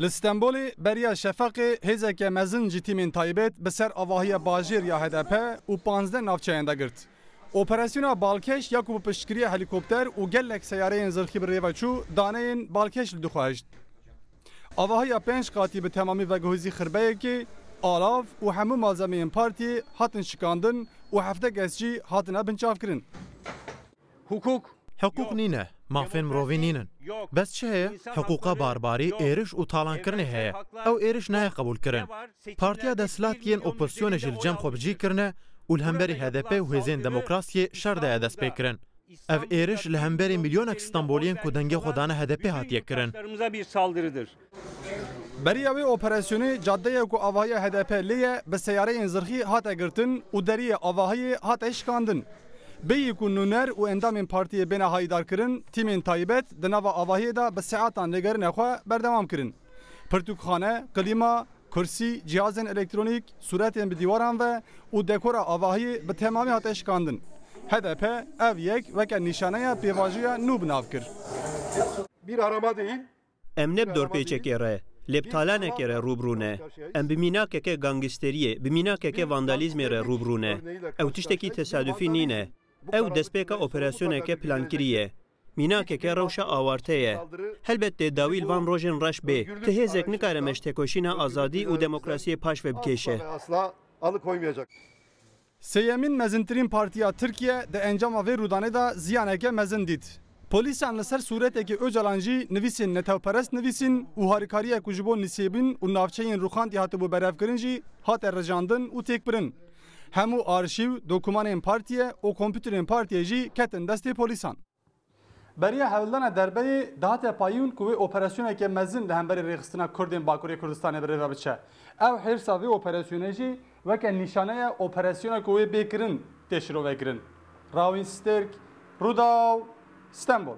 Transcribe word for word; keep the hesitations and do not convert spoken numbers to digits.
Li Stenbolê beriya şefeqê hêzeke mezin ji tîmên taybet bi ser avahiya bajêr ya H D P û panzdeh navçeyên de girt. Operasyona Balkeş ya ku bi piştgiriya helîkopter û gelek seyareyên zirxî bi rê ve çû, daneyên Balkeş li dixwahişt. Avahiya pênc qatî bi temamî veguhêzî xirbeyekê, alav û hemû malzemeyên partiyê hatin şikandin û hevdeh kes jî hatine binçavkirin. Hukuk Hiqûq nîne, mafên mirovî nînin. Bes çi heye? Hiqûqa barbarî, êriş û talankirinê heye. Ew êriş nayê qebûlkirin. Partiya desthilatî yên opozisyonê jî li cem xwe bi cî kirine û li hemberî H D P û hêzên demokrasiyê şer daye destpêkirin. Ev êriş li hemberî milyonek Stenboliyên ku dengê xwe dane H D P hatiye kirin. Beriya wê operasyonê cadeya ku avahiya H D P lê ye bi seyareyên zirxî hate girtin û deriyê avahiyê hate şikandin. Bêyî ku nûner û endamên partiyê bêne hayîdarkirin, tîmên taybet di nava avahiyê de bi saetan lêgerîna xwe berdewam kirin. Pirtûkxane, klîma, kursî, cihazên elektronîk, sûretên bi dîwaran ve û dekora avahiyê bi temamî hate şikandin. H D P ev yek weke nîşaneya pêvajoya nû bi nav kir. Bir arama değil. Em ne bi dorpêçekê re, lê bi talanekê re rû bi rû ne. Em bi mînakeke gangîsteriyê, bi mînakeke vandalîzmê re rû bi rû ne. Ew tiştekî tesadufî nîne. Ew destpêka operasyoneke plankirî ye. Mînakeke rewşa awarte ye. Helbet dê dawî li van rojên reş bê. Ti hêzek nikare me ji têkoşîna azadî û demokrasiyê paş ve bikêşe. Sêyemîn mezintirîn partiya Tirkiye di encama vê rûdanê de ziyaneke mezin dît. Polîsan li ser sûretekî Ocalan jî nivîsên netewperest nivîsîn û harîkariya ku ji bo nisêbîn û navçeyên rûxandî hatibû berhevkirin jî hate rijandin û têkbirin. Hemû arşîv, dokumanên partiye û kompûterên partiyê jî ketin destê polîsan. Beriya hewldana derbeyê dihate payîn ku wê operasyoneke mezin li hemberî rêxistina Kurdên Bakurê Kurdistanê bi rê ve biçe. Ew hêrsa vê operasyonê jî weke nîşaneya operasyona ku wê bê kirin tê şirovekirin. Rawîn Stêrk, Rûdaw, Stenbol.